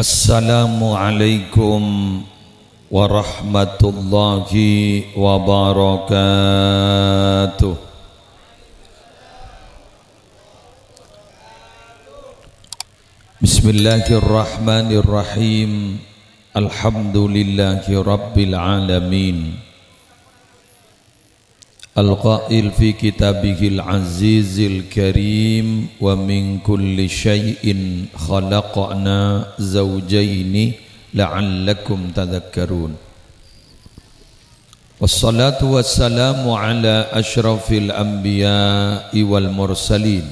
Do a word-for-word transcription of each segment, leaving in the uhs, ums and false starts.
Assalamualaikum warahmatullahi wabarakatuh. Bismillahirrahmanirrahim. Alhamdulillahi rabbil alamin. Al-Qail fi kitabihil azizil karim, "Wa min kulli syai'in khalaqna zawjaini la'allakum tadzakkarun." Wassalatu wassalamu ala asyrafil anbiya'i wal mursalin,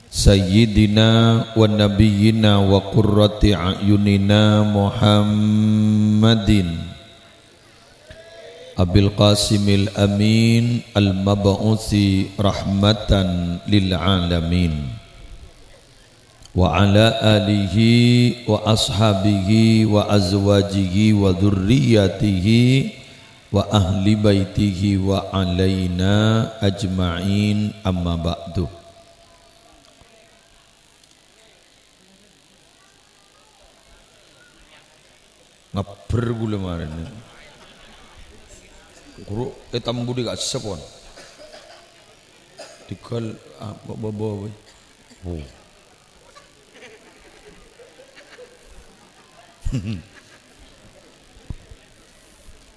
sayyidina wa nabiyyina wa qurrati a'yunina Muhammadin Abil Qasimil Amin al-mab'usi rahmatan lil alamin, wa ala alihi wa ashabihi wa azwajihi wa dzurriyyatihi wa ahli baitihi wa alaina ajma'in, amma ba'du. Ngabber ghulâ marèna. Ghuru ètambudi ka' sepon. Tigal, ah, ba-, ba-, ba-, ba-, oh.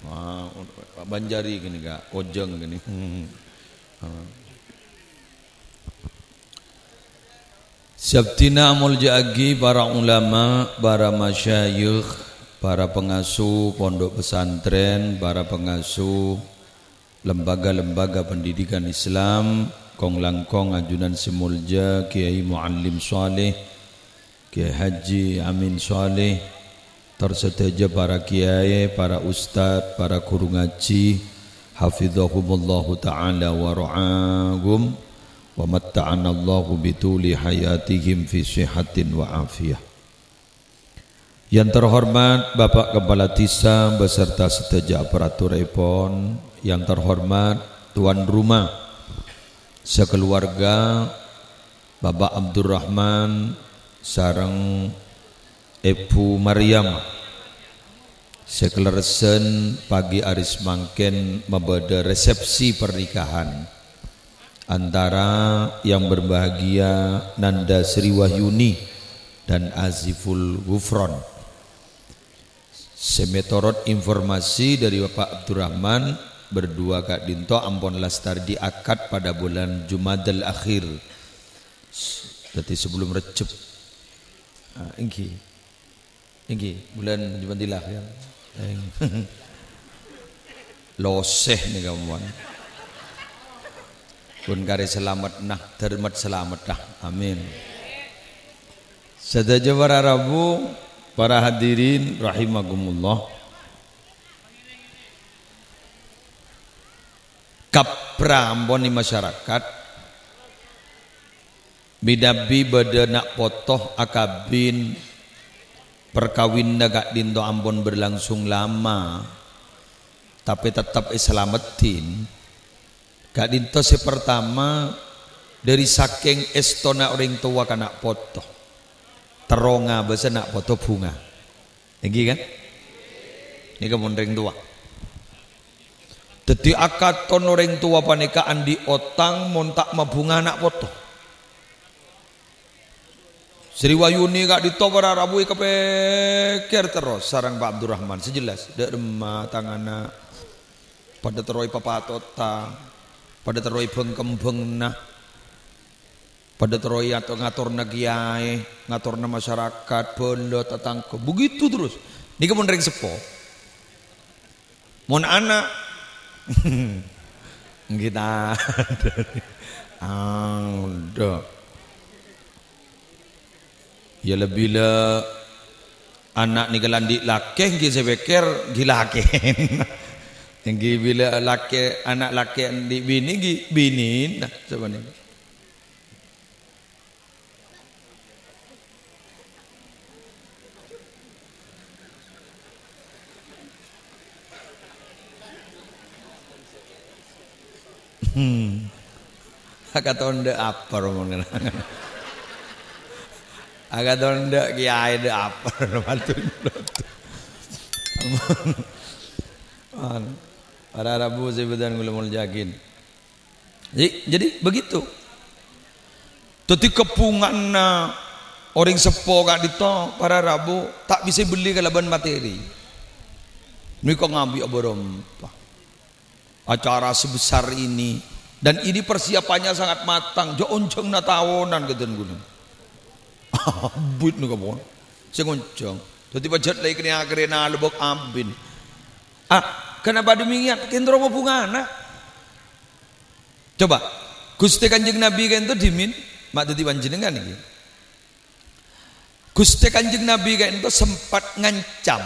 Wah, Pak Banjari gini, Kak. Ojeng gini. Ah. Sabdhina amolja'aghi para ulama, para masyayikh, para pengasuh pondok pesantren, para pengasuh lembaga-lembaga pendidikan Islam, kong-langkong ajunan sè molja Kiai Muallim Shaleh, Kiai Haji Amin Shaleh, tor sadhâjâ para kiai, para ustad, para ghuru ngajhi, hafizahumullahu ta'ala wa ra'ahum, wa matta'anallahu bituli hayatihim fi sihhatin wa afiyah. Yang terhormat Bapak Kepala Desa beserta sadhâjâ aparaturèpon, yang terhormat tuan rumah sekeluarga, Bapak Abdurrahman sareng Èbhu Maryam, sè kalerressan pagi arè samangkèn mabâdâ resepsi pernikahan antara yang berbahagia Nanda Sri Wahyuni dan Aziful Ghufron. Sè mètorot informasi dâri Bapak Abdurrahman, berdua ka'dinto ampon lastarè akad pada bulan Jumadal Akhir. Dhâddhi sebelum Rejjeb. Ah, èngghi. Èngghi, bulân Jumadillah, ya. Losè nèka, mon. Pon karè salamet, nah, dhârmet salamet, nah. Amin. Sadhâjâ para rabu, para hadirin rahimakumullah. Kaprah ampon è masyarakat, mènabi bâdâ na' poto akabin parkawinanna ka'dinto ampon berlangsung lama, tapè tettep èsalameddhin. Ka'dinto sè partama, dâri sakèng èstona orèng towa ka na' poto, terro ngabâsa na' poto bhunga. Èngghi, kan? Nèka mon rèng towa. Dhâddhi, akaton orèng towa panèka andi' otang mon ta' mabhunga na' poto. Sri Wayuni ka'dinto para rabu èkapèkkèr terros sareng Pak Abdurrahman. Sè jelas, dâ' remma tang ana' padâ terro èpapatota, padâ terro èbâng-kembhângnga. Padâ terro èyato-, ngatorna kiyaè, ngatorna masyarakat, bhâlâ, tatangghâ. Begitu terus. Nèka mon rèng seppo. Mon ana', èngghi ta'. Adâ. Ya, lebbi la ana' nèka la andi' lakè, èngghi sè pèkkèr, èngghi lakèna. Èngghi bilâ lakè, ana' lakè andi' binè, èngghi binèna. Nah, coba nèka. Hmm. Akaton dâ' apa rombongan? Aga tondhâ' kiyaè dâ' apa? Ampon. Para rabu sè bhâdhân kaulâ molja'aghi. Jadi, jadi begitu. Dhâddhi, kebbhunganna orèng seppo ka'dinto para rabu ta' bisa èbellè kalabân materi. Nèka ngabi' abârâmpa. Acara sebesar ini, dan ini persiapannya sangat matang, jhâ' onjhângnga taonan ka dân kaulâ. Abit nèka pon. Sè ngonjhâng. Dhâddhi pajhât la èkennèng akhèrra lebok abin. Ah, kenapa demikian? Kèng terro bhungana. Coba, Ghustè Kanjeng Nabi ka'dinto dhimèn, ma' dhâddhi panjhennengngan nèka. Ghustè Kanjeng Nabi ka'dinto sempat ngancam,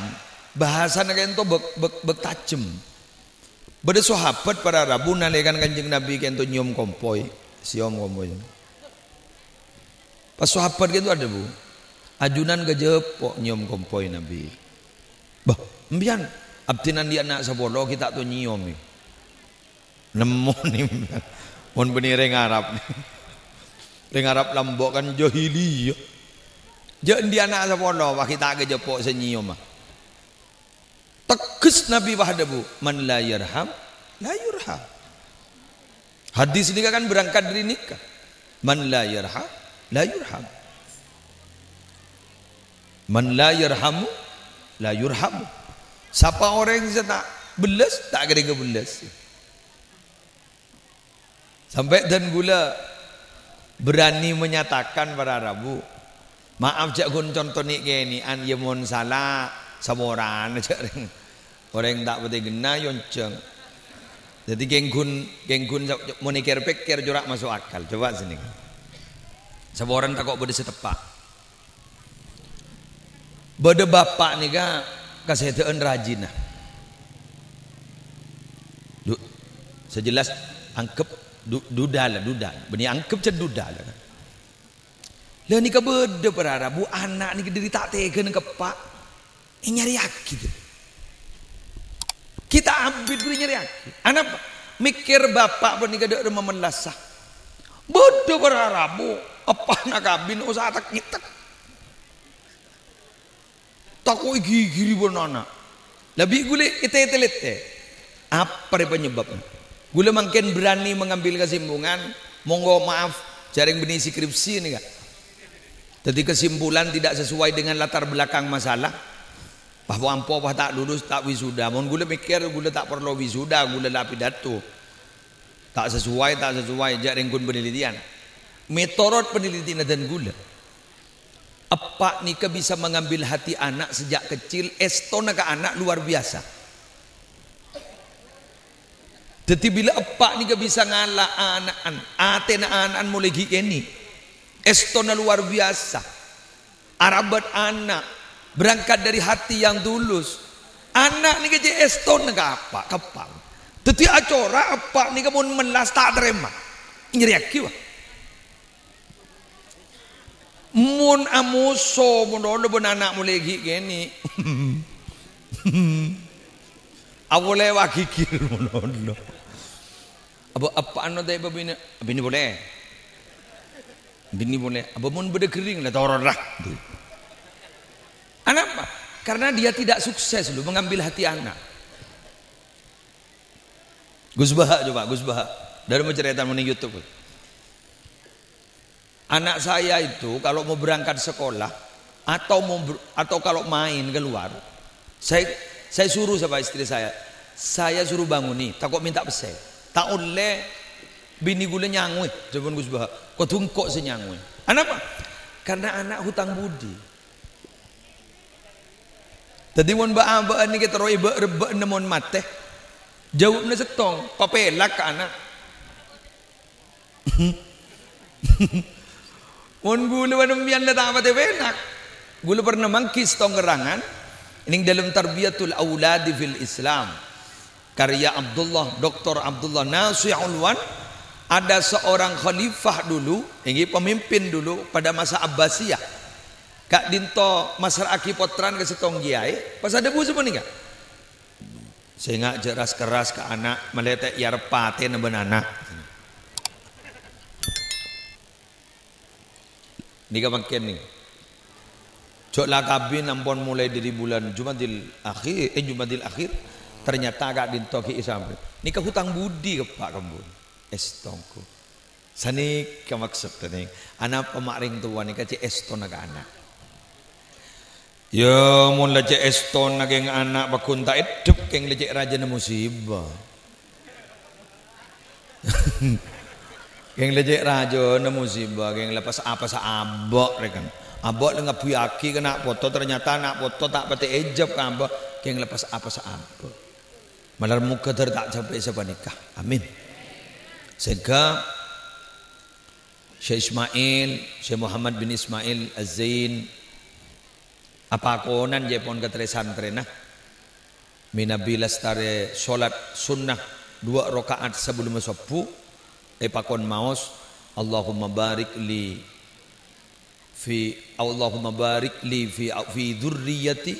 bhâsana ka'dinto bek, bek, bek tajem. Bâdâ sahabat para rabu nalèkana Kanjeng Nabi ka'dinto nyèyom kompoy, sèyom kompoy. Pas sahabat ka'dinto adhâbu, "Ajunan ghâjâ po' nyèyom kompoy, Nabi." "Bâh, empèyan, abdhina andi' ana' sapolo ghi' ta' tao nyèyom, è." Nemmo nè. Mon bânnè rèng Arab. Rèng Arab lambâ' kan jahiliyah. Jhâ' andi' ana' sapolo, wah, ghi' ta' ghâjâ po' sè nyèyoma. Tegghes Nabi pas adhâbu, "Man la yarham, la yurham." Hadis nèka kan berangkat dâri nèka. "Man la yarham, la yurham." "Man la yarhamu, la yurhamu." Sapa orèng sè ta' bellas, ta' kèra èbellas. Sampè' dân kaulâ berani menyatakan para rabu. Maaf, jhâ' ghun conto nè'-kènè'an, yâ mon sala, saporana jhâ' rèng, orèng ta' patè ghenna yonjhâng. Dhâddhi kèng ghun, kèng ghun sa-, mon èkèr-pèkkèr cora' maso' akal. Coba' sènèng. Saporana tako' bâdâ sè teppa'. Bâdâ bapa' nèka kasèdhâ'ân rajina. Du-, sè jelas angghep du-, duda la, duda. Bânnè angghep jhâ' duda la, kan. La nèka bâdâ para rabu ana' nèka dâri ta' tèghâna ka eppa'. Ènyarèyaghi, gitu. Ghi' ta' abit bâri' nyarèyaghi. Anapa? Mèkkèr bapa' panèka dâ' remma mellassa. Bâdâ para rabu, eppa'na kabin osa tek-ngètek. Tako' èghighiri bân ana'. La bi' ghulâ ètè-telètè. Apa rè panyebabna? Ghulâ mangkèn berani mengambil kesimpulan, monggo maaf, jhâ' rèng bânnè skripsi nèka. Dhâddhi kesimpulan tidak sesuai dengan latar belakang masalah. Pas ampo, pas ta' lulus, ta' wisuda. Mon ghulâ mèkkèr, ghulâ ta' parlo wisuda, ghulâ la pidato. Ta' sesuai, ta' sesuai, jhâ' rèng ghun penelitian. Metorot penelitianna dân ghulâ. Eppa' nèka bisa mengambil hati anak sejak kecil, èstona ka ana' luar biasa. Dhâddhi, bilâ eppa' nèka bisa ngala' ana'na, atèna ana'na molaè ghi' kènè', èstona luar biasa. Arabât ana', berangkat dari hati yang tulus. Ana' nèka cè' èstona ka eppa', ka eppa'. Dhâddhi, acora' eppa' nèka mon mellas ta' tarèma. Nyarèyaghi, wah. Mon amoso, mon ana' bân ana' molaè ghi' kènè'. Apolè wagigir mon ana'. Apa, apa anu ta' bâbinè'? Bini polè. Bini polè. Apa mon bâdâ ghering la torot ra. Anapa? Karena dia tidak sukses loh mengambil hati anak. Gus Baha coba, Gus Baha. Dâri mau cerita mending YouTube. Anak saya itu kalau mau berangkat sekolah atau mau ber-, atau kalau main keluar, saya, saya suruh sama istri saya, saya suruh bangunin, tako' mènta pèssè. Ta' ollè binè ghulâ nyangowè, jhâbun Gus Baha. Kodhu engko' sè nyangowè. Anapa? Karena anak hutang budi. Dhâddhi mon bâ'-abâ'ân nèka terro èbâ'-rebbâ'na mon matè, jâwâbna sèttong, papèlak ka ana'. Mon ghulâ bân empèyan la ta' patè pèlak. Ghulâ pernah mangghi sèttong keterangan neng dâlem Tarbiyatul Auladi fil Islam, karya Abdullah, Doktor Abdullah Nasih Ulwan, ada seorang khalifah dulu, èngghi pemimpin dulu pada masa Abbasiyah. Ka'dinto massra'aghi pottrana ka sèttong kiyaè, pas adhâbu sapanèka. Sènga' jhâ' ras-kerras ka ana', malè ta' èarep patèna bân ana'. Nèka mangkèn nèka. Jhâ' la kabin ampon molaè dhâri bulân Jumadil Akhir, eh, Jumadil Akhir, ternyata ka'dinto ghi' sampè'. Nèka hutang budi, Pak, kembun. Èsto, engko. Sanèka maksoddhâ, nèng. Anapa ma' rèng towa nèka cè' èstona ka ana'? Yâ, mon la cè' èstona kèng ana' pagghun ta' èdhep, kèng la cè' rajâna musibah. Kèng la cè' rajâna musibah, kèng la pas-apasa abâ' rèken. Abâ' la ngabbhiyâghi ka na' poto, ternyata na' poto ta' patè èjhep ka abâ', kèng la pas-apasa abâ'. Malar moghâ dhâr ta' sampè' sapanèka. Amin. Sehingga Syekh Ismail, Syekh Muhammad bin Ismail Az-Zain, apakonan jhâ' pon ka trè-santrèna. Mènabi lastarè sholat sunnah duwâ' raka'at sabellumma sobbhu, èpakon maos, "Allahumma barik li fi, Allahumma barik li fi, fi dzurriyyati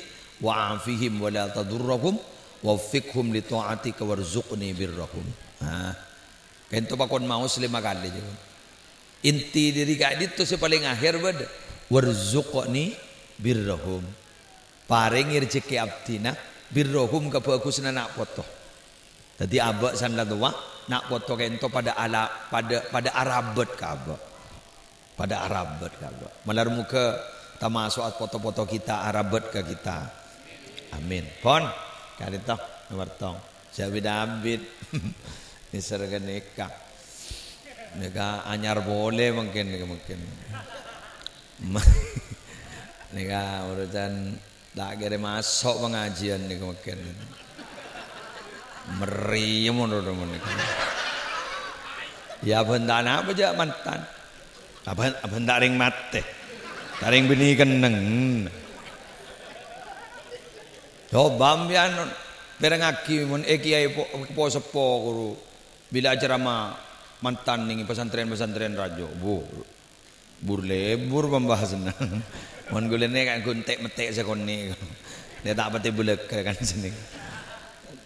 wa afihim wa la tadurrahum, waffiqhum li ta'atika warzuqni birrahum." Nah, ka'dinto pakon maos lèma kalè, jhâ'. Inti dhâri ka'dinto sè palèng akhèr bâdâ, "Warzuqni birrahum." Parèngè rejhekkè abdhina, birrahum, kabhâghusânna na' poto. Dhâddhi abâ' san la towa, na' poto ka'dinto padâ ala-, padâ, padâ arabât ka abâ'. Padâ arabât ka abâ'. Malar moghâ tamaso' poto-poto kita arabât ka kita. Amin. Pon, ka'dinto, nomer tong. Sè abit-abit. Nèser ghânèka. Nèka anyar polè mangkèn nèka mangkèn. Nèka urusan ta' kèra maso' pangajiân nèka mangkèn. Mèriyem mon nèka. Yâ, bân ta' napa jhâ' mantan. Abân, abân ta' rèng matè. Ta' rèng binè kennèng. Coba sampèyan pèrengngaghi mon è kèyaè po-, po-seppo ghuru bilâ acerama mantan nèng pesantren-pesantren rajâ. Bu, bur-lebur pembahasanna. Mon ghulâ nèka kan ghun tè'-mettè' sakonè'. Nè ta' patè bâlâghâ kan sènè.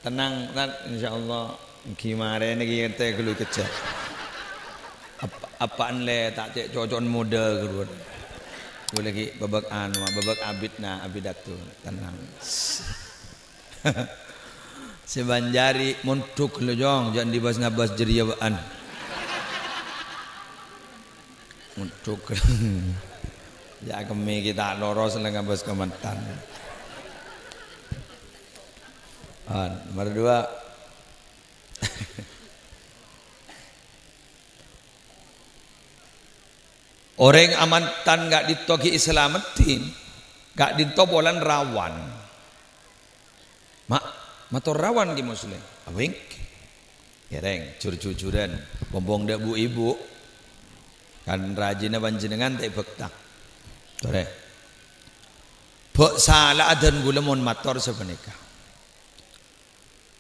Tenang, Tan, insyaallah. Ghi marèna ghi' ènte ghâllu kejjhâ'. Ap-, apa'an lè ta' cè' coco'an modâ ghâruwa. Ghulâ ghi' bâbâk anu, bâbâk abit na, abit datu. Tenang. Sè bân jârèya mondhuk lho, Jong, jhâ' andi' bâs-ngabâs jârèya bâ'ân. Mondhuk. Jhâ' kemmè ghi' ta' loros la ngabâs ka mantan. Ah, nomer dua. Orèng amantan ka'dinto ghi' èsalameddhi, ka'dinto polana rawan. Ma', mator rawan, Ki Muslim. Apa ènggi? Kèrèng, jur-jujuran. Pompong dâ' bu-ibu. Kan rajina panjhennengngan ta' èbhâkta. Torè. Bâ' sala'a dân ghulâ mon mator sapanèka.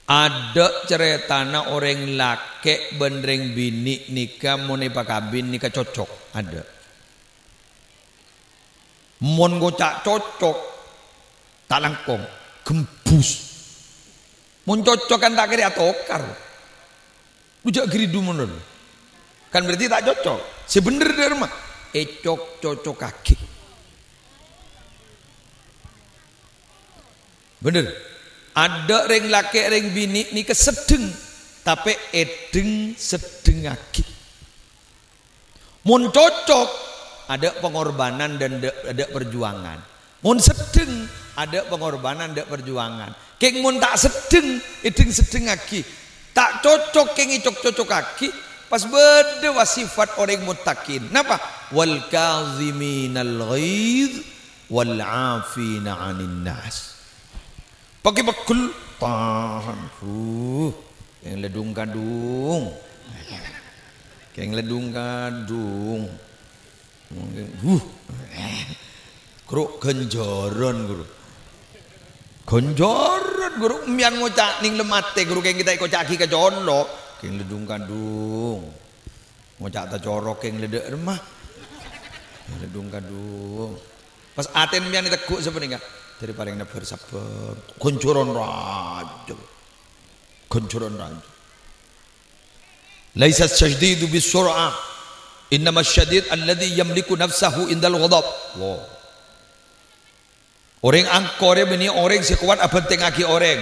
Adâ' carètana orèng lakè' bân rèng binè' nèka mon èpakabin nèka cocok, adâ'. Mon ngoca' cocok, ta' langkong, gembus. Mon cocok kan ta' kèra atokar. Lu jhâ' ghâridhu monon. Kan berarti ta' cocok. Sè bhender dâ' remma, ècok-cocokaghi. Bhender. Adâ' rèng lakè' rèng binè' nèka seddheng, tapè èdheng-seddhengngaghi. Mon cocok, adâ' pengorbanan dan dâ-, adâ' perjuangan. Mon seddheng, adâ' pengorbanan, adâ' perjuangan. Kèng mon ta' seddheng, èdheng-seddhengngaghi. Ta' cocok kèng ècok-cocokaghi, pas bâdâ wa sifat orèng muttaqin. Napa? "Wal kaziminal ghaidz wal 'afina 'anin nas." Paghi' pegghel, tahan. Huh. Kèng ledung-kadung. Kèng ledung-kadung. Huh. Ghuru, ghânjhârân, Ghuru. Ghânjhârân, Ghuru. Sampèyan ngoca' nèng lem atè, Ghuru, kèng ghi' ta' èkoca'aghi ka colo'. Kèng ledung-kadung. Ngoca' ta' cocok kèng ledâ' remma. Ledung-kadung. Pas atèna sampèyan ètegghu' sapanèka, dâri parèng nabbhâr sabbhâr. Ghânjhârân rajâ. Ghânjhârân rajâ. "Laisa syadidu bis sur'ah, innama syadid alladzi yamliku nafsahu indal ghadab." Wo. Orèng angkor rèya bânnè orèng sè kowat abhântèngngaghi orèng.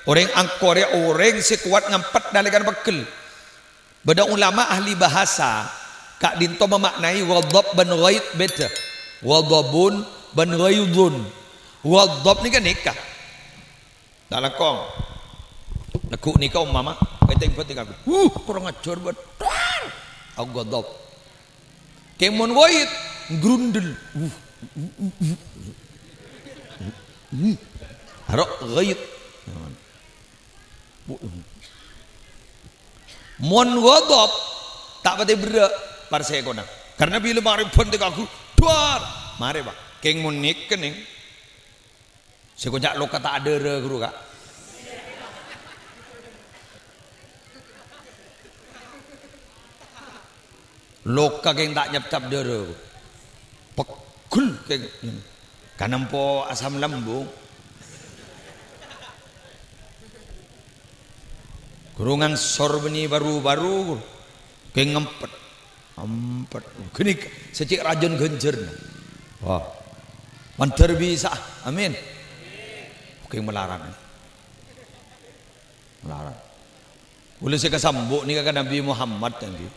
Orèng angkor rèya orèng sè kowat ngampet nalèkana pegghel. Bâdâ ulama ahli bahasa ka'dinto mamaknaè ghadab bân ghaidh bhidhâ. Ghadabun bân ghaidhun. Ghadab nèka nèka. Ta' langkong. Neggu' nèka umpama, peteng-peteng aku. Huh, kurang ajar, bân. Duar! Aku ghadab. Kèng mon ghaidh, ngrundel. Uh, uh, uh, uh. Uh. Aro ghaidh. Mon ghadab, ta' patè berrâ' parsèkona. Karena bilâ marè bhântè kagu, duar. Marè, Pak. Kèng mon nèka, nèng. Sè koca' loka ta' adhârâ, ghuru, Ka'. Loka kèng ta' nyepcap dhârâ. Pegghel kèng. Kanempo asam lambung. Ghuru ngangsor bânnè paru-paru, kèng ngempet. Ampet. Ghânèka sè cè' rajâna ghânjhârânna. Wah. Mandhâr bisa'a. Amin. Oke, malarat. Malarat. Kaulâ sè kasambu' nèka ka Nabi Muhammad, ènggi.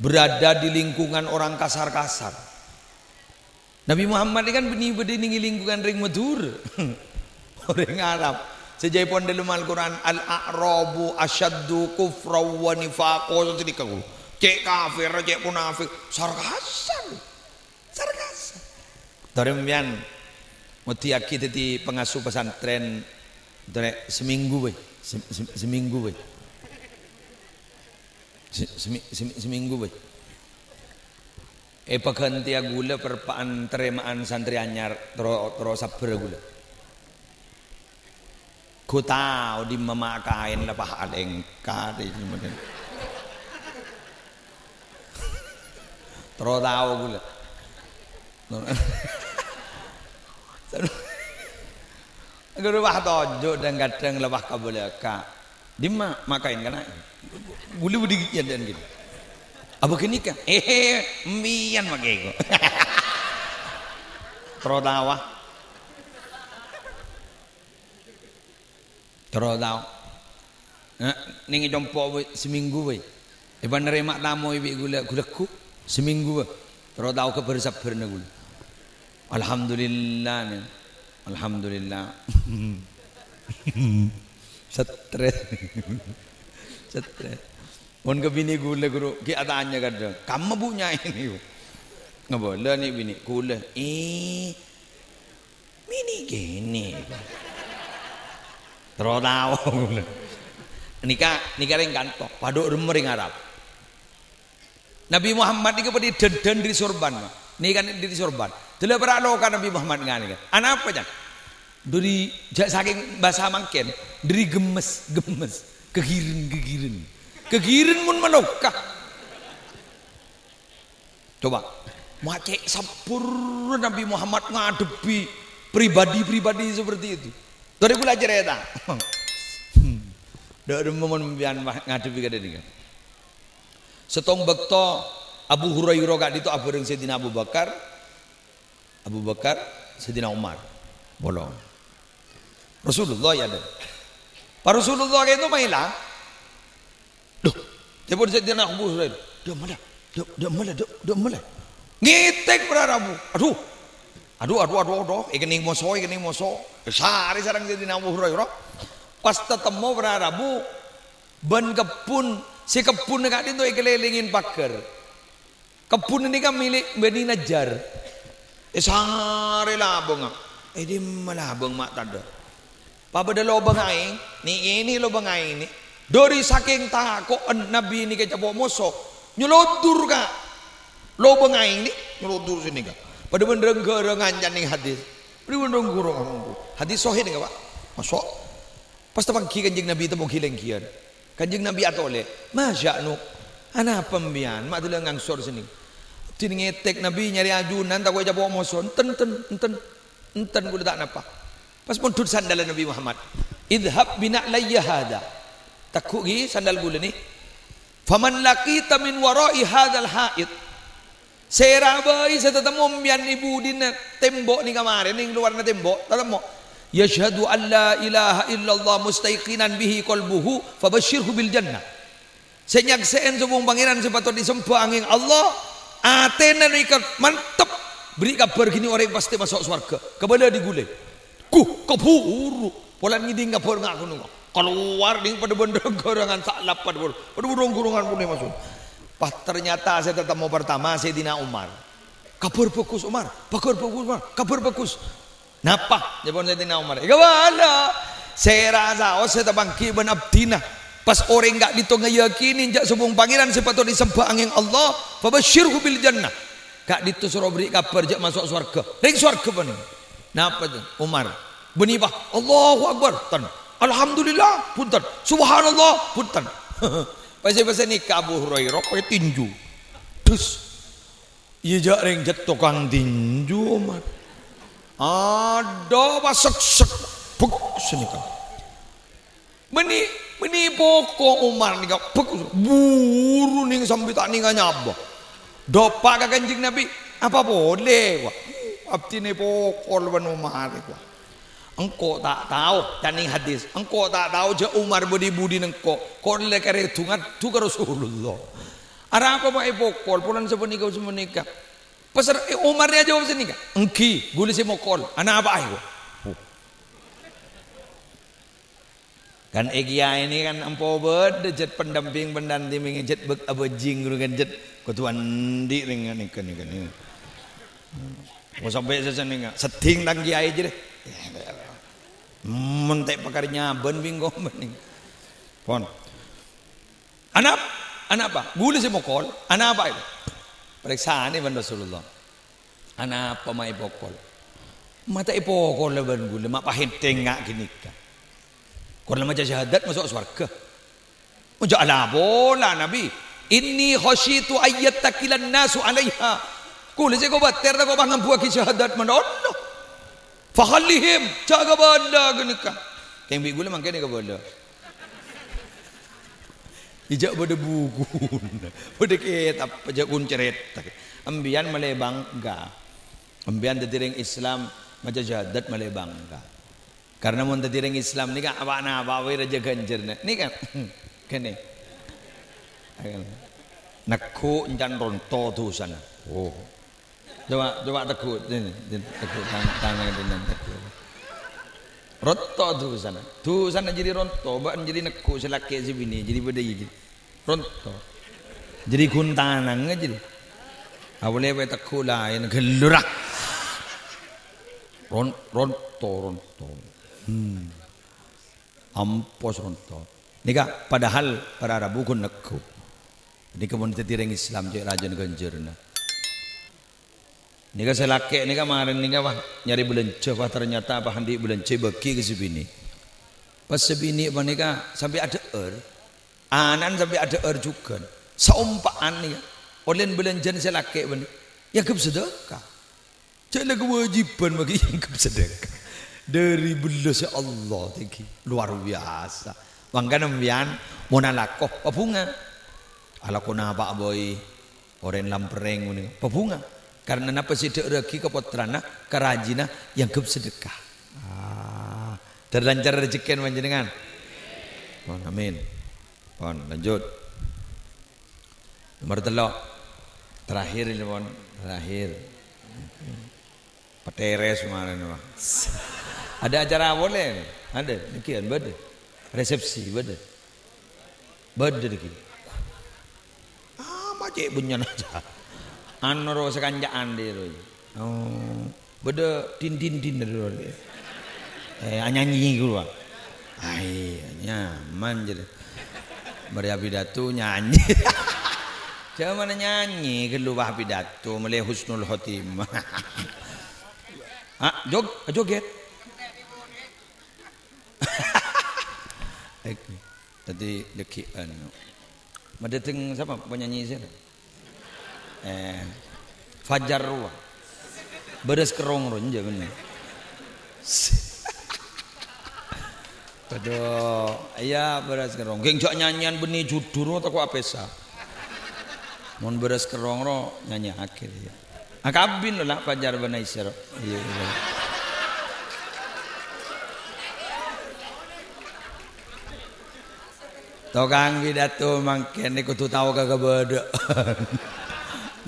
Berada di lingkungan orang kasar-kasar. Nabi Muhammad nèka kan bânnè bâdâ nèng lingkungan rèng Madhurâ. Orèng Arab. Sè jâ' èpon dâlem Al-Qur'an, "Al-a'rabu asyaddu kufran wa nifaqa." Sapanèka, cè' kafir, cè' munafik. Sar-kasar. Sar-kasar. Torè sampèyan ngoddhiyâghi dhâddhi pangasuh pesantren, torè samènggu bhâi. Sem-, sem-, samènggu bhâi. Se-, semi-, semi-, samènggu bhâi. Èpaghântèya ghulâ perpa'an tarèma'an santrè anyar, terro, terro sabbhâr ghulâ. Ghu tao dimma ma' kaèn la pas alèngka, tè-, terro tao ghulâ. Ghuru pas tojjhu' dhâng-kadhâng la pas ka bâlâkka'. Dimma ma' kaèn kana'? Ghulâ budi iyâ dhân ghi. Apa ghânèka? Eh, mbiyan makè ko. Terro tao. Terro tao. Nah, nèng è compo' bhâi, samènggu bhâi. Èpanarèma' tamoy bi' ghulâ, ghulâ ghu, samènggu bhâi. Terro tao ghâbây sabbhârna ghulâ. Alhamdulillah, nèng. Alhamdulillah. Stres. Stres. Mon ka binè ghulâ, ghuru, ghi' atanya kadhâng, "Kamma, Bu, nyaè nèko?" Ngabâlâ nè' binè, "Ghulâ." "Eh, binè kènè'." Terro tao ghulâ. Nèka, nèka rèng kanto, padâ remma rèng Arab. Nabi Muhammad nèka padâ dândân dâri sorban, Pak. Nèka dâri sorban. Dâlâ para' loka Nabi Muhammad nganèka. Anapa, Cang? Dâri, jâ' sakèng bhâsa mangkèn, dâri gemmes, gemmes, ghâghirân, ghâghirân. Ghâghirân mon maloka. Coba, ma' cè' sabbhâr Nabi Muhammad ngadhebbhi pribadi-pribadi seperti itu. Torè ghulâ carèta. Dâ' remma mon sampèyan ma-, ngadhebbhi kadhâng nèka. Sèttong bâkto Abu Hurairah ka'dinto abhâreng Sayyidina Abu Bakar, Abu Bakar, Sayyidina Umar. Bolong. Rasulullah, yâ, dâ'. Pa Rasulullah ka'dinto maèlang. Dhu, tèpon Sayyidina Abu Hurairah. Dâ' mala, dâ', dâ' mala, dâ', dâ' mala. Ngètèk para rabu. Adhu. Adhu, adhu, adhu, adhu. Èkennèng moso, èkennèng moso. Èsarè sareng Sayyidina Abu Hurairah. Pas tatemmo para rabu, bân kebbhun, sè kebbhunna ka'dinto èkalèlèngè paghâr. Kebbhunna nèka milik Bani Najjar. Èsarè labângnga. È dimma labâng ma' tadâ'? Pabâdâ lobâng aèng, nè'-kènè' lobâng aèng nè'. Dâri sakèng tako'en Nabbhi nèka ècapo' moso, nyolodur ka lobâng aèng nè', nyolodur sanèka. Padâ bân rang-ghârâng ngancan nèng hadis. Padâ bân rang-ghârâng. Hadis sahih nèka, Pak. Maso'. Pas tapangghi Kanjeng Nabbhi temmo ghi-lènggiyân. Kanjeng Nabbhi atolè, "Ma sya'nuk? Anapa sampèyan ma' dâlâ ngangsor sanèka?" Dina ngètèk Nabbhi nyarè ajunan tako' ècapo' moso. "Enten, enten, enten. Enten, kaulâ ta' napa." Pas mondhut sandalla Nabbhi Muhammad. "Idhhab bina'layya hadha." Tegghu' ghi sandal kaulâ nè. "Faman laqita min wara'i hadzal ha'it." Sèra bhâi sè tatemmo mbiyan è budina tembok nèng kamarè, nèng lowarra tembok, tatemmo. "Yasyhadu an la ilaha illallah mustaiqinan bihi qalbuhu, fabasysyirhu bil jannah." Sè nyaksè'è sobung Pangèran sè patot èsembhâ angèng Allah, atèna nèka mantep, bherri' kabhâr ghâniko orèng pastè maso' sowarghâ. Kabâlâ dhi ghulâ. Guh, kabhuru. Polana ngèdhing kabhâr ngakono. Kalowar nèng padâ bân rang-ghârângan sa'lap padâ bân, padâ bân rang-ghârângan polè maso'. Pas ternyata sè tatemmo partama Sayyidina Umar. "Kabhâr bhâghus, Umar. Kabhâr bhâghus, Umar. Kabhâr bhâghus." "Napa?" jâwâbbhâ Sayyidina Umar. "Èkabâlâ. Sèra saos sè tapangghi bân abdhina. Pas orèng ka'dinto ngayakini jâ' sobung Pangèran sè patot èsembhâ angèng Allah, fabasysyirhu bil jannah. Ka'dinto soro bherri' kabhâr jâ' maso' sowarghâ. Rèng sowarghâ panèka." "Napa, Umar?" "Bânnè, Pa', Allahu Akbar, bhunten. Alhamdulillah, bhunten. Subhanallah, bhunten." Pas-pas nèka Abu Hurairah, pas tinju. Dus. Iyâ, jâ' rèng jâ' tokang tinju, Umar. Adâ, pas sek-sek. Bek, sènèka. Bânnè, bânnè poko' Umar nèka, bek, buru nèng sambi ta' nèng nyabâ. Dâpa' ka Kanjeng Nabi, "Apa polè, wa'? Abdhina èpokol bân Umar, wa'. Engko' ta' tao," canèng hadis, "engko' ta' tao jâ' Umar bâdâ è budina engko', kor lè karè du-ngadu ka Rasulullah. Arapa ma' èpokol, polana sapanèka, sapanèka?" Pas Umar rèya ajâwâb sanèka, "Èngghi, ghulâ sè mokol. Anapa'a, wa'?" Kan è kiyaè nèka kan empo bâdâ jât pendamping, pendamping jât bek abâjing ghuru kan jât kodhu andi' rèng nèka, nèka, nèka. Mau sampai sasana nèka, seddhing tang kiyaè jârèya. Mon ta' pakarè nyabân bingko mending. Pon. "Anap-, anapa? Ghulâ sè mokol. Anapa'a?" Parèksanè bân Rasulullah. "Anapa ma' èpokol?" "Ma' ta' èpokol bân ghulâ, ma' pahèntèngnga ghânèka. Kor la maca syahadat maso' sowarghâ." Jâ' la pola, Nabi, "Inni khasyitu ayyattakilan nasu 'alaiha." Ghulâ sè kobâtèr tako' pas ngambuwâghi syahadat manono. "Fakhallihim, jâ' kabâlâ ghânèka." Kèng bi' ghulâ mangkèn èkabâlâ. Ijâ' bâdâ bukuna, bâdâ kètab, jâ' kun carèta. Embiyan malè bangga. Embiyan dhâddhi rèng Islam, maca syahadat malè bangga. Karna mon dhâddhi rèng Islam nèka apa-napa bhâi rajâ ghânjhârna. Nèka, kènè. Negghu' èncan ronto dhusana. Oh. Coba, coba tegghu', sini, sini, tegghu' tang-, tangan sini, tegghu'. Ronto dhusana. Dhusana jârèya ronto, bâ'na jârèya negghu' sè lakè' sè binè', jârèya bâdâ iyâ jârèya. Ronto. Jârèya ghun tanangnga jârèya. Apa lè bhâi tegghu' laèn, ghellora. Ron-, ronto, ronto. Hmm. Ampos ronto. Nèka padahal para rabu ghun negghu'. Nèka mon dhâddhi rèng Islam cè' rajâna ghânjhârna. Nèka sè lakè' nèka marèn nèka, wah, nyarè bâlânjhâ, wah, ternyata apa andi' bâlânjhâ èbâghi ka sè binè'. Pas sè binè' panèka sampè' adhâ'âr, ana'na sampè' adhâ'âr jhughân. Saompa'an nèka, ollèna bâlânjhâna sè lakè' panèka, èangghep sadâka. Jâ' la kawâjibhân maghi èangghep sadâka. Dâri bellâssa Allah, tèngghi. Luar biasa. Mangkana sampèyan mon alako, pabhunga. Alako napa'a bhâi. Orèng lamperrèng ngonèng, pabhunga. Karna napa sè èdhâ'ârraghi ka pottrana, ka rajina, èangghep sadâka. Ah, terlancar rejekkèna panjhennengngan. Pon, amin. Pon, lanjut. Nomor tello'. Terakhir ini, pon. Terakhir. Peteres kemarin, Pak. Ada acara apa, Len? Ada, demikian, bâdâ. Resepsi, bâdâ. Bâdâ dâggi'. Ah, ma' cè' bânnya'na aja. Anu ro sakanca'an dhi ro. Oh, bâdâ din-din-din dhi ro. Eh, anyanyi ghâllu, Pak. Ai, nyaman jârèya. Marè apidato nyanyi. Jâ' mana nyanyi ghâllu, Pak, apidato, mèlè husnul khotimah. Ah, jog-, joget. Dhâddhi dâggi'ân. Madâteng sapa penyanyi sè? Eh, Fajar rowa. Bârâs kerrong ro, enjâ' bhender. Aduh, iyâ bârâs kerrong. Ghi' jâ' nyanyian bânnè judul ro tako' apèsa. Mon bârâs kerrong ro, nyanyiyaghi, iyâ. Akabin lo, la, Fajar bân Aisyah ro. Iyâ, iyâ. Tokang pidato mangkèn kodhu tao ka kabâdâ'ân.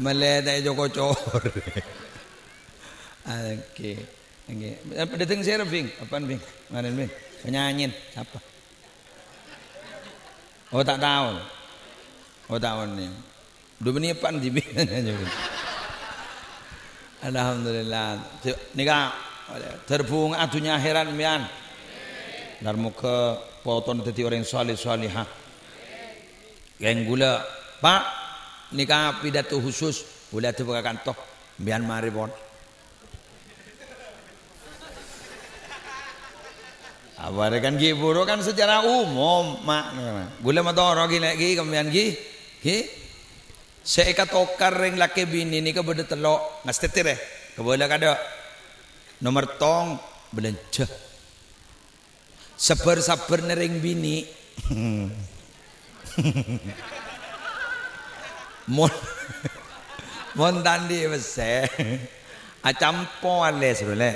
Malè ta' èco-kocor. Oke. Ngghi. Eh, dâteng sèra, Bing? Apaan, Bing? Maren, Bing. Penyanyi. Sapa? Oh, ta' tao. Oh, ta' onèng. Dhu bânnè eppa' dhibi'. Alhamdulillah. Nèka, dhârbhunga dhunnya akhèrat sampèyan. Dâr moghâ potona dhâddhi orèng shaleh shalehah. Kèng ghulâ, Pa', nèka pidato khusus, ghulâ adhâbu ka kanto. Sampèyan marè pon. Apa rè kan ghi' buru kan secara umum, Ma'. Ghulâ matoro' ghi, Lè', ghi, sampèyan ghi. Ghi. Sè èkatokar rèng lakè binè nèka bâdâ tello', ngastètè rè. Kabâlâ kadâ'. Nomer tong, bâlânjhâ. Sabhâr-sabhârna rèng binè. Mon, mon ta' andi' pèssè, acampo alès, Bro, Lè'.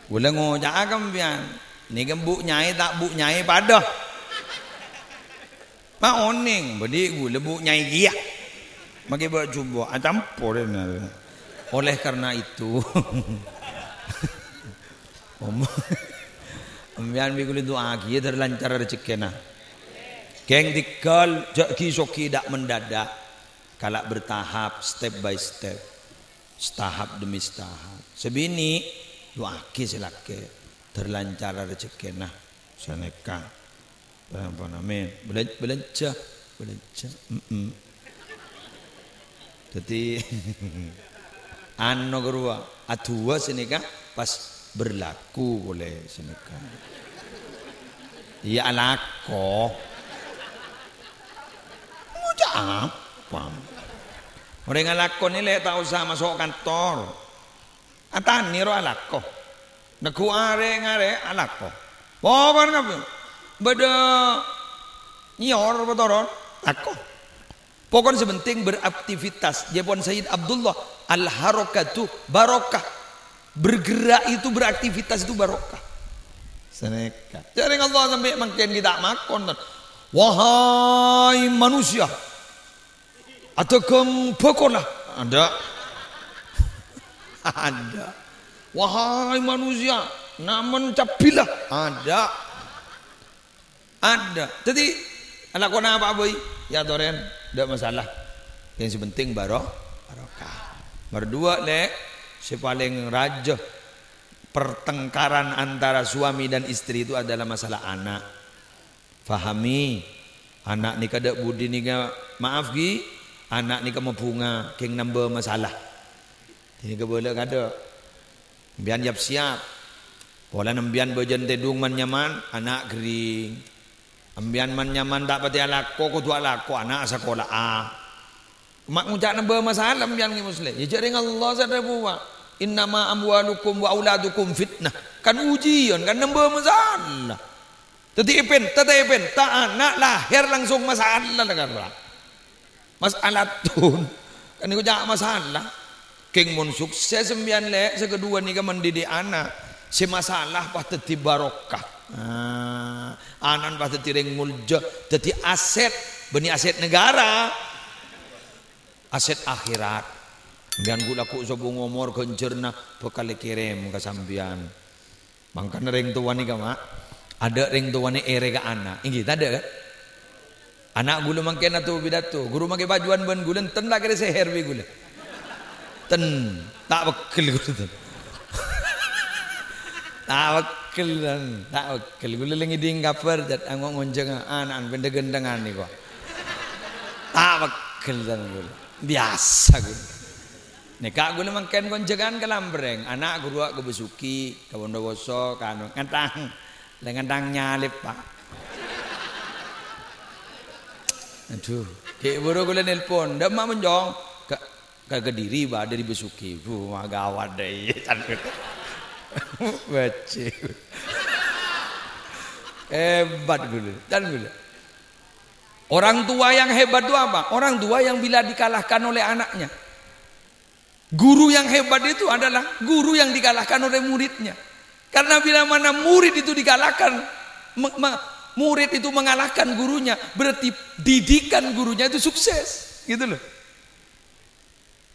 Ghulâ ngoca'a ka sampèyan, nèka bu' nyaè ta' bu' nyaè padâ. Ma' onèng, bâdhi ghulâ bu' nyaè kèya. Makè bâ' jubâ', acampo rèna. Oleh karena itu, om-, sampèyan bi' ghulâ du'aaghi, yâ, dâr lancar rejhekkèna. Kèng tèngghâl, jhâ' ghi-sogi dâ' mendadak. Kala bertahap, step by step. Setahap demi setahap. Sè binè, du'aaghi sè lakè. Dâr lancar rejhekkèna. Sanèka. Ampon, amin. Bâlân-, bâlânjhâ, bâlânjhâ. Mm-mm. Dhâddhi, ano ghâruwa, aduwâ sanèka pas berlaku polè sanèka. Iyâ, alako. Ngoca' apa? Orèng alako nè, Lè', ta' osa maso' kantor. Atanè ro alako. Neggu' arè ngarè alako. Pokon ngabbi. Bâdâ nyèyor apa toron, lako. Pokon sè penting beraktivitas. Jâpon Sayyid Abdullah, "Al-harakatu barokah." Bergerak itu, beraktivitas itu barokah. Sanèka. Jhâ' rèng Allah sampè' mangkèn ghi' ta' makon, ton. Wahai manusia, adhâghâng bhâkolla. Adâ'. Adâ'. Wahai manusia, namen cabbhilla. Adâ'. Adâ'. Dhâddhi, alako napa bhâi? Yâ, torèn, ta' masalah. Yang sè penting baro-, barokah. Nomor dua, Lè', sè palèng rajâ pertengkaran antara suami dan istri itu adalah masalah anak. Fahami, ana' nèka dâ' budi nèka, maaf, ghi, ana' nèka mabhunga kèng nambâ masalah. Dhâddhi kabâlâ kadâ'. Sampèyan yap-siyap. Polana sampèyan bâjâna tèdung man-nyaman, ana' ghâring. Sampèyan man-nyaman ta' patè alako, kodhu alako, ana' asakola'a. Ma' ngoca' nambâ masalah sampèyan ngghi Muslim. Yâ, jhâ' rèng Allah sè adhâbu, Pak. "Innama amwalukum wa auladukum fitnah." Kan ujian, kan nambâ masalah. Dhâddhi èpènta ta' èpènta, ana' lahèr langsung masalah, kan, Pak? Masalah tun. Kan ngoca' masalah. Kèng mon sukses sampèyan, Lè', sè kaduwâ nèka mendidik ana'. Sè masalah pas dhâddhi barokah. Nah, ana'na pas dhâddhi rèng molja, dhâddhi aset, bânnè aset negara. Aset akhèrat. Sampèyan ghu-, lagghu' sobung omor ghânjhârânna bhâkal èkèrèm ka sampèyan. Mangkana rèng towa nèka, Ma', adâ' rèng towa nè èrè ka ana'. Èngghi, tadâ' kan? Ana' ghulâ mangkèn ato pidato, "Ghuru makè pajuwân bân ghulâ, enten ta' kèra sèhèr bi' ghulâ?" "Ten, ta' pegghel ghulâ, ten." "Ta' pegghel, ten, ta' pegghel. Ghulâ la ngèdhing kabhâr, jhât ango' ngonjhâng ana'na bân dhâ-ghândhângan nèko. Ta' pegghel, ten, ghulâ. Biyasa ghulâ." Nèka ghulâ mangkèn konjhângan ka Lambreng, ana' ghâruwa ka Besuki, ka Bondowoso, ka anu, ngèntang. Lè ngèntang nyalip, Pak. Adhu, ghi' buru ghulâ nelpon, "Dâ' emma' monjhung?" "Ka, ka Kediri, Pak, dâri Besuki." Buh, ma' ghâwât dâ' iyâ, can ghulâ. Bâjhi. Hebat ghulâ, can ghulâ. Orang tua yang hebat itu apa? Orang tua yang bila dikalahkan oleh anaknya. Guru yang hebat itu adalah guru yang dikalahkan oleh muridnya. Karena bila mana murid itu dikalahkan, me-, me-, murid itu mengalahkan gurunya, berarti didikan gurunya itu sukses, gitu loh.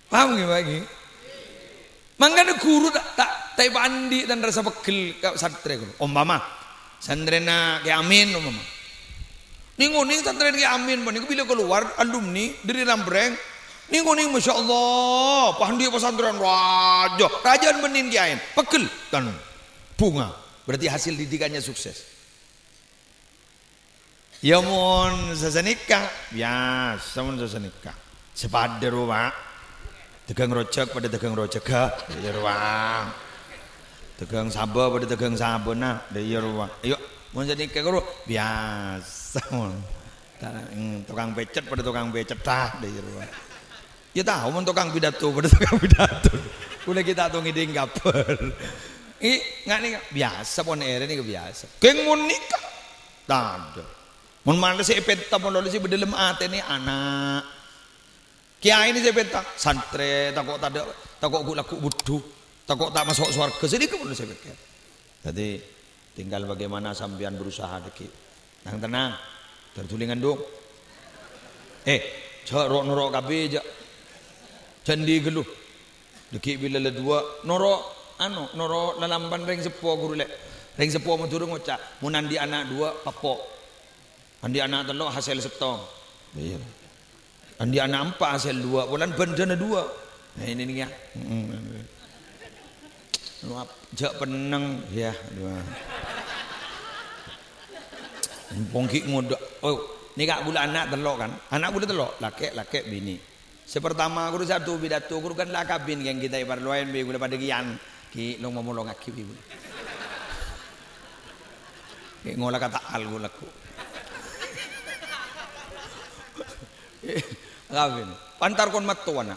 Paham ngghi, Pak, ngghi? Mangkana guru ta', ta', ta' èpaandi' tan rasa peggel ka santrè guru. Ompama, santrèna Kè Amin, ompama. Neng-oneng santrèna Kè Amin panèka bilâ kalowar alumni dâri Rambreng. Neng-oneng, masyaallah, paandi' pasantrèn rajâ. Rajâ'ân bânnè Kè Amin. Peggel, tan bhunga. Berarti hasil didikannya sukses. Ya, mon sasanèka, biyasa mon sasanèka. Sè padâ rowa, Pak. Dhâghâng rojhâk padâ dhâghâng rojhâghâ, dâ' iyâ rowa. Dhâghâng sabâ padâ dhâghâng sabâna, dâ' iyâ rowa. Ayo, mon sanèka ghuru, biyasa mon. Ta-, mm, tokang pècet padâ tokang pècetta, dâ' iyâ rowa. Ya tao, mon tokang pidato padâ tokang pidato. Kaulâ ghi' ta' tao ngèdhing kabhâr. Ih, nga' nèka biyasa, pon èrè nèka biyasa. Kèng mon nèka, tadâ'. Mon malè sè èpènta, mon lolè sè bâdâ dâlem atèna ana'. Kèyaè nè sè èpènta, santrè, tako' tadâ', tako' ghu'-lagghu' budhu, tako' ta' maso' sowarghâ, sè nèka mon sè pèkkèr. Dhâddhi, tinggal bagaimana sampèyan berusaha dhâggi'. Nang-tennang, jhâ' dhuli ngandung. Eh, jhâ' ro'-noro' kabbhi, jhâ'. Jhâ' andi' ghâllu. Dhâggi' bilâ la duwâ', noro', ano, noro' lalampan rèng seppo ghuru lè'. Rèng seppo Madhurâ ngoca', "Mon andi' ana' duwâ', peppo'." Andi' ana' tello', hasèl sèttong. Iyâ. Andi' ana' empa', hasèl duwâ', polana bhândhâna duwâ'. Nah, ini nih ya. Mm-mm. Lu ap-, jhâ' pennèng, ya, duwâ'. Empong ghi' ngodâ. Oh, nèka kaulâ ana' tello' kan? Ana' kaulâ tello', lakè', lakè', binè'. Sè partama ghuru sè aḍu pidato, ghuru kan la kabin, kèng ghi' ta' èparloè bi' kaulâ paḍâ kèyan. Ghi' long-momolongaghi bi' kaulâ. Ghi' ngola ka ta'al ghu'-lagghu'. Kabin. Pantar kon mattowana.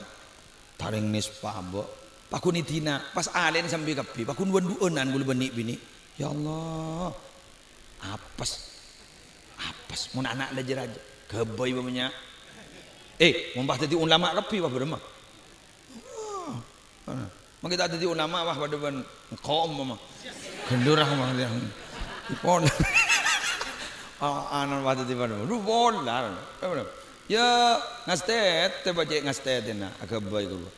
Tarèng nèspa, Mbok. Paghun èdina, pas alèna sambi kabbhi, paghun wan-du'ânan kaulâ bân nè'-binè'. Ya Allah. Apes. Apes, mon ana' la jâ-rajâ. Ghâbây bâ' bânnya'. Eh, mon pas dhâddhi ulama kabbhi, wah, bârâmma. Wah, ana. Mangkè ta' dhâddhi ulama, wah, paḍâ bân engko', ompama. Ghândhâr, ah, wah, ya. Pon. Ah, ana pas dhâddhi paḍâ. Lu, pola. Ya, ngastètè, bâ' cè' ngastètèna. Aghâbây kaulâ.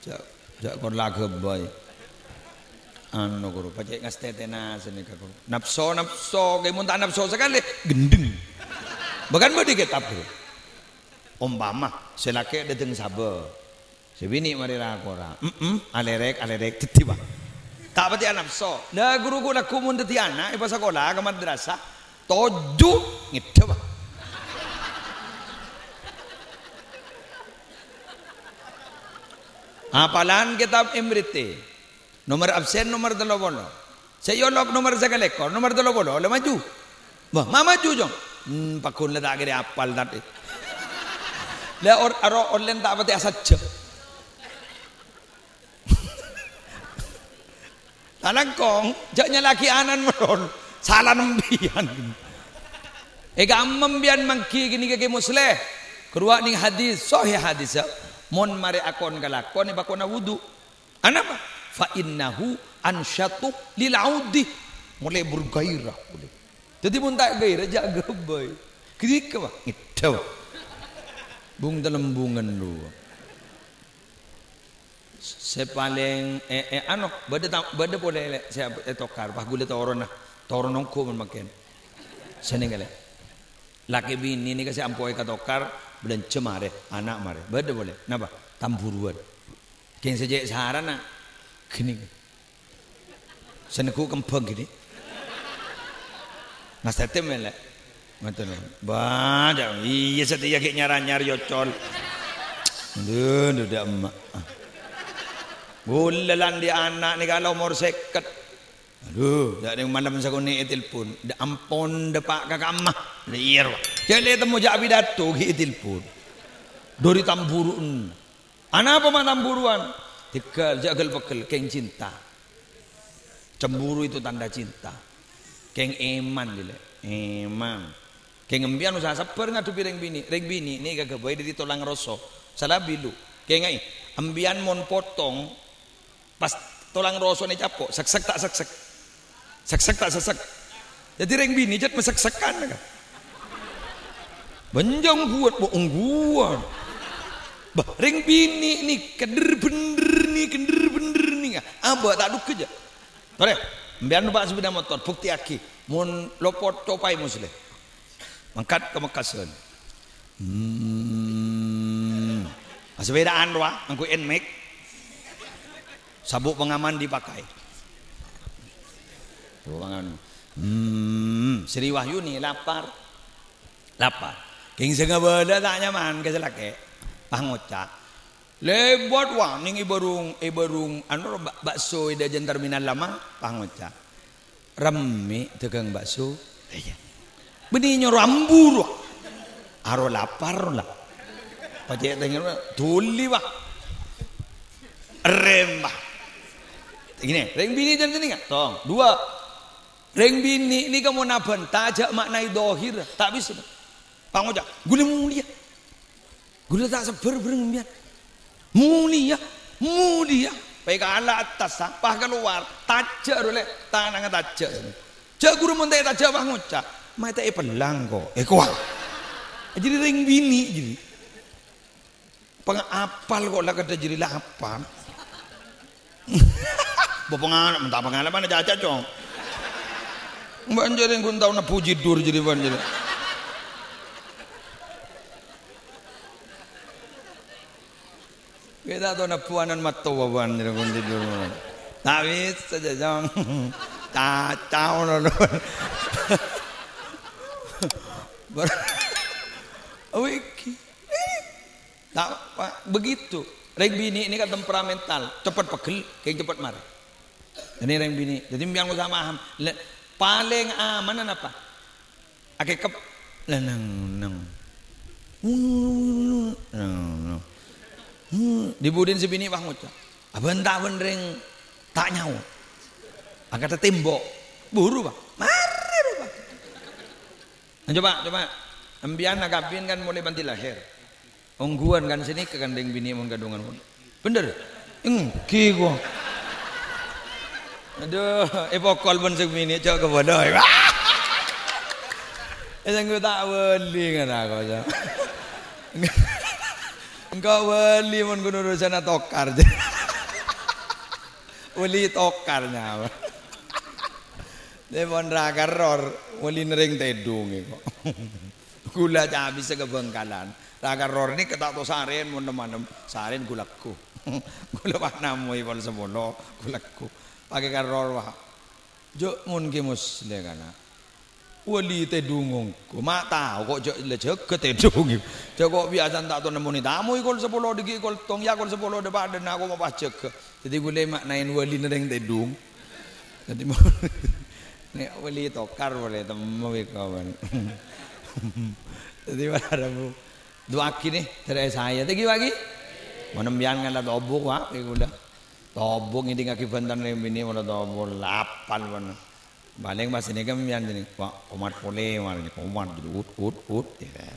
Jhâ', jhâ' kor la ghâbây. Anu, ghuru, pacè' ngastètèna sanèka, ghuru. Napso, napso, kè mon ta' napso sakalè, ghendheng. Bahkan bâḍâ kètab, ghuru. Ompama, sè lakè' ḍâteng sabâ. Sè binè' marè ra-kora. Mm-mm, alèrèk, alèrèk, dhâddhi, Pak. Ta' patè anapso. La, ghuru, ghu'-lagghu' mon dhâddhi ana', èpasakola ka madrasah. Toju' ngèḍḍhâ, Pak. Apalan kètab Imriti. Nomer absen nomer tello polo. Sè èolok nomer sakalèkor, nomer tello polo, la maju. Wah, ma maju, Cong. Hmm, paghun la ta' kèra apal tadâ'. La or-, aro online ta' patè asajjhâ. Lalangkong, jhâ' nyala'aghi ana'na mellon. Sala sampèyan. È kamma sampèyan mangghi ghânèka Kè Musleh. Karowa nèng hadis, sahih hadis, ya. Mon marè akon kalakon, èpakona wudu. Anapa? "Fa innahu ansyatu lil audi." Molaè bergairah, molaè. Dhâddhi, mon ta' gairah, jhâ' ghâbây. Ghânèka, Pak. Ngèḍḍhâ, Pak. Bung talembungan rowa. Sè palèng, eh, eh, ano, bâḍâ ta-, bâḍâ polè, lè', sè ètokar, pas ghulâ toronna, toron ongghu mon mangkèn. Sè nèng kalè. Lakè binè nèka sè ampo èkatokar, bâlânjhâ marè, ana' marè. Bâḍâ polè. Napa? Tamburuwân. Kèng sè cè' sarana. Ghânèka. Sè neggu' kembhâng gini. Mas Tetem, ya, Lè'? Ngoten, lho. Bâ, jhâ-, iyâ, satèya ghi' nyar-anyar, yâ, col. Aduh, aduh, dâ' emma'. Ghulâ la andi' ana' nèka la omor sèket. Aduh, jhâ' nèng malem sakonè' ètelpon. Dâ-, ampon, dâpa' ka kamma. Lha, iyâ, rowa. Jhâ' lè' temmo jhâ' apidato ghi' ètelpon. Dâri tamburuwân. Anapa ma' tamburuwân? Tèghâl, jhâ' ghâl-pegghel, kèng cinta. Cemburu itu tanda cinta. Kèng èman, Lè'. Èman. Kèng empèyan usaha sabbhâr ngadhebbhi rèng binè'. Rèng binè' nèka ghâbây dhâddhi tolang roso. Sala bilu. Kèngaè, empèyan mon potong, pas tolang rosona ècapo', seksek ta' seksek? Seksek ta' seksek? Dhâddhi rèng binè' jhât masèksèkan, kan? Bânjâng buwât, bu-, ongghuwân. Bâh, rèng binè' nèka dhâr-bhendhâr nèka, dhâr-bhendhâr nèka. Abâ' ta' dhugghâ, jhâ'. Torè, empèyan numpa' sapèda motor, buktèyaghi. Mon lopot, copaè Musleh. Mangkat ka Mekkasan. Hmm. Asapèdaan rowa, ngangghuy Nmax. Sabuk pengaman dipakai. Sabuk pengaman. Hmm. Sri Wahyuni lapar. Lapar. Kèng sè ngabâlâ ta' nyaman ka sè lakè'. Pas ngoca'. Lèbât, wa, nèng è bârung, è bârung, anu, ba-, bakso è dhâjâna terminal lama, pas ngoca'. Rammè dhâghâng bakso. Iyâ. Bânnè nyoro ambu, rowa. Aro lapar, la. Pajhât tèngghâl, dhuli, wa. Rèm, wa. Ghi, rèng binè' jhân sènèngnga. Tong, duwâ'. Rèng binè' nèka mon abhânta jhâ' ma'naè dhâhir, ta' bisa. Pas ngoca', "Ghulâ molèya." Ghulâ ta' sabbhâr bhâreng empèyan. Molèya, molèya. Pas kala attas, pas kalowar. Tajhâ' ro, Lè'. Tanangnga tajhâ'. Jhâ' ghuru mon ta' ètajhâ' pas ngoca'. "Ma' ta' èpèlang, ko'." Eh, kowa. Jadi rèng binè', jadi. Pang-, apal ko' la kadhâ' jadi la apal. Bâ pangala-, menta' pangalaman aja'-aja', Cong. Bân jârèya ghun tao nebbhu jidur jârèya bân jârèya. Kita tao nebbhu anan mattowa bân jârèya ghun jidur. Ta' bisa jâ', Cong. Cacao, no, no. Bar-, oh, iki. Nah, pa-, begitu. Rèng binè' nèka temperamental, cepet pegghel, kèng cepet marè. Ini rèng binè'. Jadi, empèyan usaha paham. Le-, palèng aman napa? Akèkep. Leneng, neng. Neng, neng. Hmm, dibudin sè binè' pas ngoca'. Abân-tabân rèng ta' nyaot. Akadhâ tembok. Buru, Pak. Marè, Pak. Nah, coba, coba. Empèyan akabin kan molaè panti lahèr. Ongghuwân kan sè nèka kan rèng binè' mon kadhungan. Bhender? Èngghi, ko'. Adhu, èpokol bân sè binè' jhâ' kabâlâ. Eh, sèngko' ta' wali ngara ko', jhâ'. Engko' wali mon ghun urusanna tokar, jhâ'. Wali tokar nyawa. Dâ' mon ra karror, wali nerrèng tèdhung, ko'. Ghulâ cabis ka Bhângkalan. Ra karror nèka ta' tao sarèn mon nem-anem. Sarèn ghu-lagghu. Ghulâ pas namoy kol sapolo, ghu-lagghu. Pakè karror, wa. Jhâ' mon kè Musleh kana. Wali tèdhung ongghu. Ma' tao ko' jhâ' la jâgâ tèdhung. Jhâ' ko' biyasana ta' tao nemmonè tamoy kol sapolo dâggi' kol tong, ya kol sapolo dâ-padâna ko' ma' pas jâgâ. Dhâddhi ghulâ ma'naèn wali nerrèng tèdhung. Dhâddhi, nè' wali tokar polè temmo wi kawan. Dhâddhi, para bu-, du'aaghi nè, dhârâ saya. Tèngghi, Pak, ghi. Mon empèyan ngala tobuk, Pak, wi kaulâ. Tobuk ngèdingngaghi bhânten rèng binè' mon tobuk, lapal mon. Palèng pas nèka empèyan jârèya, "Wa', komat polè, mar, komat," gitu, "Ut, ut, ut," ya.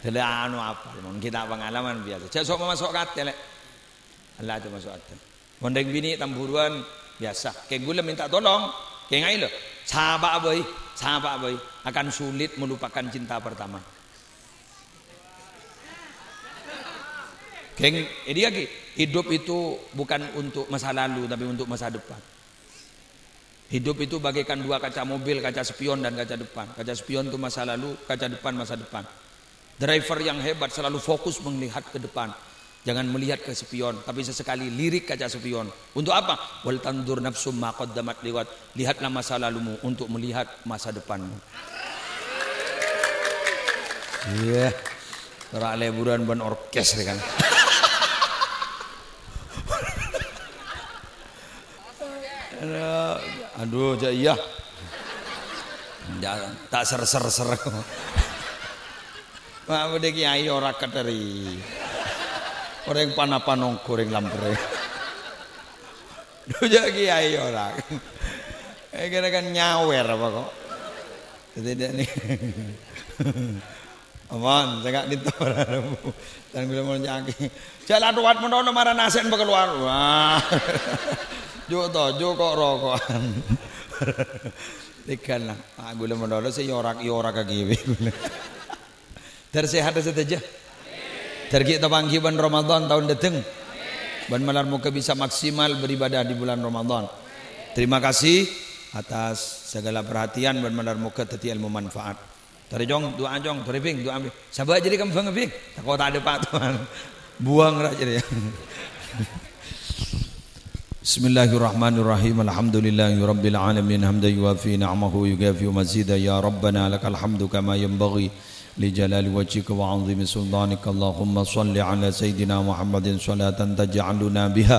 Dhâlâ anu apal, mon kita pengalaman biasa. Jhâ' sok maso' ka atè, Lè'. Ella jhâ' maso' atè. Mon rèng binè' tamburuwân, biasa. Kèng ghulâ minta tolong, kèngaè, lho. Sapa'a bhâi, sapa'a bhâi. Akan sulit melupakan cinta pertama. Kèng, eh, dia, Ki, hidup itu bukan untuk masa lalu, tapi untuk masa depan. Hidup itu bagaikan dua kaca mobil, kaca spion dan kaca depan. Kaca spion itu masa lalu, kaca depan masa depan. Driver yang hebat selalu fokus melihat ke depan. Jangan melihat ke spion, tapi sesekali lirik kaca spion. Untuk apa? "Wal tanzur nafsum ma qaddamat lighad." Lihatlah masa lalumu untuk melihat masa depanmu. Iya. Ora liburan bân orkes, kan. Aduh, aduh, jhâ' iyâ. Jhâ', ta' ser-ser-ser. Wah, bâdâ kiai ora kateri. Orèng panapa nongghu rèng lamperè. Duh, jhâ' kiai ora. Eh, kira kan nyawèr apa kok? Tidak nih. Aman, saya nggak ditawar. Dan ghulâ mon nyaki. Jhâ' la towat menono mara nasè'en pakalowar. Wah. Jhâ' to, jhâ' ko'-roko'an. Tegal lah. Ah, ghulâ menono sè yorak-yorak ka kiwi. Dâr sehat sadhâjâ. Dâr ghi' tapangghi bân Ramadan taon dâteng. Bân malar moghâ bisa maksimal beribadah di bulan Ramadan. Terima kasih atas segala perhatian bân malar moghâ dhâddhi ilmu manfaat. Torè, Cong, du'a, Cong, torè, Bhing, du'a, Bhing. Sabâ' jârèya kembhâng, Bhing. Tako' ta' dâpa' tuan. Buang ra jârèya. Bismillahirrahmanirrahim. Alhamdulillahirabbil alamin. Hamdan yuwafi ni'amahu wa yukafi'u mazida. Ya Rabbana lakal hamdu kama yanbaghi li jalali wajhika wa 'azimi sultanika. Allahumma shalli ala sayyidina Muhammadin shalatan taj'aluna biha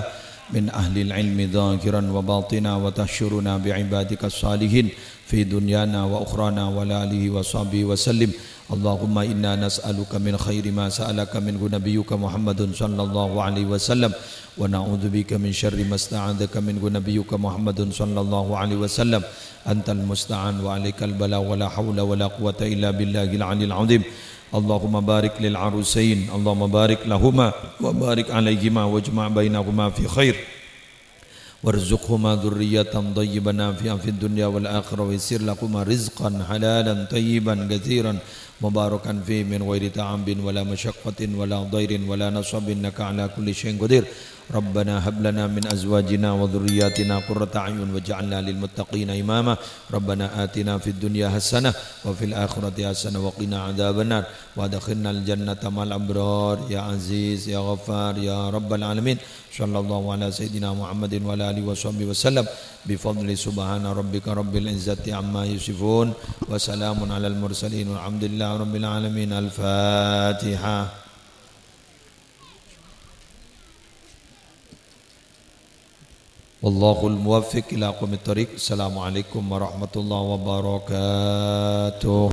min ahlil ilmi zahiran wa batina wa tahsyuruna bi ibadika shalihin fi dunyana wa ukhrana wa ala alihi wa sahbihi wa sallim. Allahumma inna nas'aluka min khairi ma sa'alaka minhu nabiyyuka Muhammadun sallallahu alaihi wasallam wa na'udzubika min syarri ma sta'adzaka minhu nabiyyuka Muhammadun sallallahu alaihi wasallam. Antal musta'an wa alaikal balagh wa la haula wa la quwwata illa billahil aliyil azim. Allahumma barik lil arusain. Allahumma barik lahuma wa barik alaihima wajma' bainahuma fi khair. Warzuqhuma dzurriyyatan thayyibatan nafi'atan fid dunya wal akhirah, wa yassir lahuma rizqan halalan thayyiban katsiran mubarakan fihi min ghairi ta'abin wala masyaqqatin wala dhairin wala nasabin, innaka ala kulli syai'in qadir. Rabbana hab lana min azwajina wa dzurriyyatina qurrata a'yun waj'alna lil muttaqina imama. Rabbana atina fid dunya hasanah wa fil akhirati hasanah wa qina adzabannar. Wa adkhilnal jannata ma'al abrar, ya Aziz, ya Ghaffar, ya Rabbal alamin. Sallallahu ala sayyidina Muhammadin wa ala alihi wa sahbihi wa sallam. Bi fadli subhana rabbika rabbil izzati amma yasifun. Wa salamun alal mursalin. Walhamdulillahi rabbil alamin. Al-Fatihah. Wallahul muwaffiq ila aqwamit thariq. Assalamualaikum warahmatullahi wabarakatuh.